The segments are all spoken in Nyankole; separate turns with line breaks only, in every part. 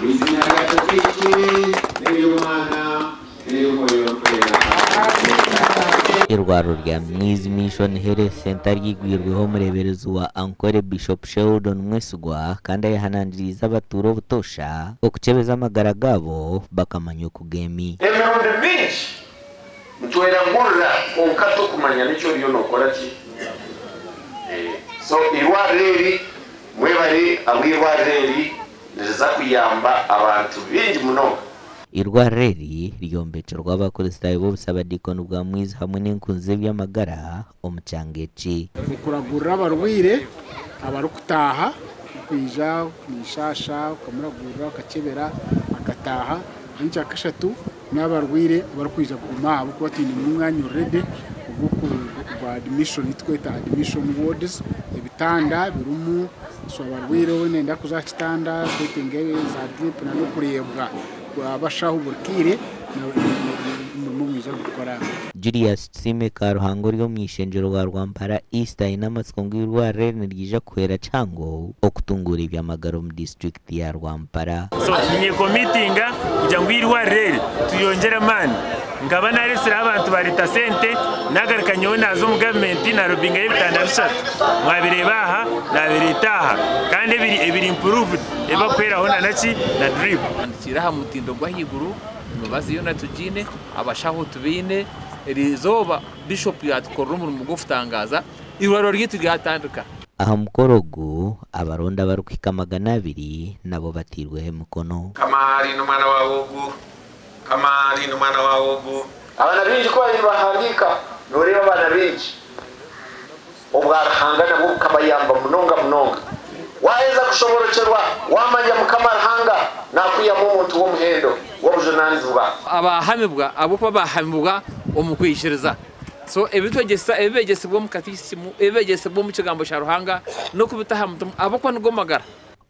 Eiziina rya Tataitwe n'ery'Omwana n'ery'Omwoyo Orikwera.
Eirwariro rya Mwizi Mission Health Centre ryigwirweho omureeberezi wa Ankole Bishop Sheldon Mwesigwa kandi ayehanangiriize abatuura obutoosha okukyebeza amagara gaabo bakamanya oku geemi.
Emirundi mingi nitweragurira kwonka tokumanya n'eki oriyo nokora ki. So eirwariro eri mwebare ahabw'eirwariro eri niriza kuyamba abantu baingi munonga.
Eirwariro eri ryombekirwe Abakristaayo b'obusabadiikoni bwa Mwizi hamwe n'enkunzi z'eby'amagara omu kyanga eki.
Okuragurira abarwaire abarikutaaha kwija omu okamuragurira okakyebera akataaha. N'ekyakashatu n'abarwaire abarikwija kuguma ahabw'okuba twinemu omwanya already ogwa admission ei turikweta admission wards, ebitanda birimu so abarwaire ou orenda kuza aha kitanda kwetenga za drip n'okureebwa abashaho buri kaire omurimo nigwija kugukora.
Julius Tusiime Karuhanga ori omu ishengyero wa Rwampara East aine amatsiko ngu eirwariro eri niryija kuhwera kihango okutunguura eby'amagara omu disiturikiti ya Rwampara.
So ninyekomitinga kugira ngu eirwariro eri turyongyere amaani. Nkaba naretsireho abantu bareeta sente, nagaruka nyowe naaza omu gavumenti narobingayo ebitanda bishatu. Mwabireeba aha, nabireeta aha kandi ebiri ebiri improved ebi barikuhweraho na naki na drip.
Tandikire aha mutindo gw'ahaiguru, emibazi yoona tugiine, abashaho tubaine, eriizooba Bishop yaatukorera omurimo gw'okutangaaza, eirwariro ryaitu ryatandika.
Aha mukoro ogu, abaronda abarikuhika 200 nabo bateirweho emikono.
Mukama arinda omwana waawe ogu. Mukama arinda omwana waawe ogu. Abaana baingi ku baabaire nibahandiika, nooreeba abaana baingi obwa Ruhanga nabwo bukabayamba munonga munonga. Waaheza kushoborokyerwa, waamanya Mukama Ruhanga naakwihamu omuntu w'omuhendo w'obujunaanizibwa.
Abahamibwa ahabw'okuba bahamibwa omu kwikiriza. So ebi twegyesa, ebi beegyesibwa omu katikisimu, ebi beegyesibwa omu kigambo kya Ruhanga n'okubita aha mutima ahabw'okuba nigo magara.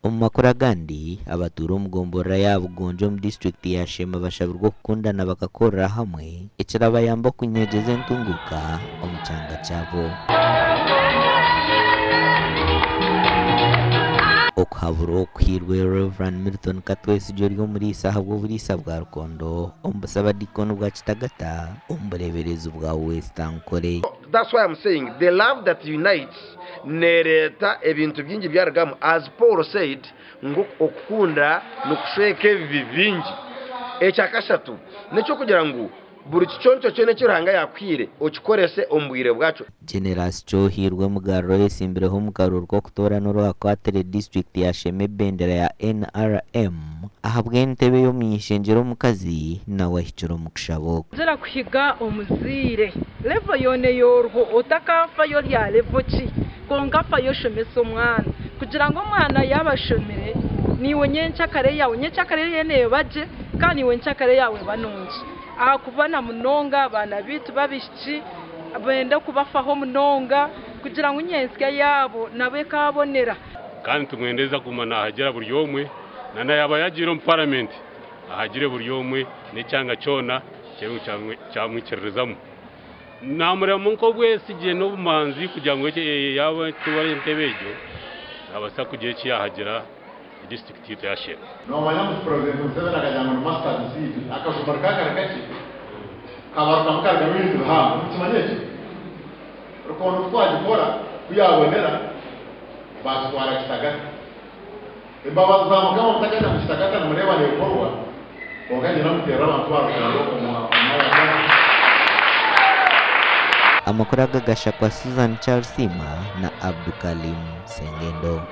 Omu makuru agandi, abatuura omu gomborora ya Bugonjo omu disiturikiti ya Sheema bashabirwe okukundana bakakorera hamwe ekirabayamba okunywegyeza entunguuka omu kyanga kyabo. Okuhaburwa okuhairwe Rev. Milton Katwesigye ori omuriisa ahabw'oburiisa bwa Rukondo omu busabadiikoni bwa Kitagata omu bureeberezi bwa West Ankole.
That's why I'm saying the love that unites neereeta ebintu bingi byarugamu as Paul said ngu okukunda nikushweka ebibi bingi. Ekyakashatu n'eky'okugira ngu buri kiconco kyona eki Ruhanga yaakuhaire okikorese omu bwire bwakyo.
Generous Kyohirwe Mugarura oyesimbireho omu karuuru k'okutoorana orwakwatire disiturikiti ya Sheema ebendera ya NRM ahabw'entebe y'omuny'ishengyero omukazi nawe ahikire omu kushaba oku.
Ngira kuhiga omuzaire level yoona ei oriho otakaafayo ori aha level ki kwonka fayo oshomese omwana kugira ngu omwana yaaba ashomire naiwe nyenkyakare yaawe nyenkyakare ye neeba gye kandi naiwe nyenkyakare yaawe eba nungi ahakuba na munonga abaana baitu b'abaishiki benda kubafaho munonga kugira ngu nyentsya yaabo nabo ekaabonera.
Kandi nitumwendeza kuguma naahagira buri omwe na na yaaba yagiire omu paramenti ahagire buri omwe n'ekyanga kyona kyebe ngu kyamwikiririzamu. Naamuremamu nk'obwesigye n'obumanzi kugira ngu yaaba atwara entebe egyo naabaasa kugira eki yaahagira disiturikiti yaitu ya Sheema.
Noomanya ngu Purezidenti Museveni akagira ngu ni mustard seed, akajumba rikaba kari kakye, kabarukamu karugamu ebintu bihango. Nimukimanya ekyo? Rukondo ku twagikora, ku yaabonera, baakitwara Kitagata. Embabazi za Mukama mutakajya mu Kitagata nimureeba neekorwa, kwonka nyine muteerere abantu ba Rukondo omu mwanya.
Amakuru aga gashakwa Susan Charles Siima na Abdukalim Sengendo.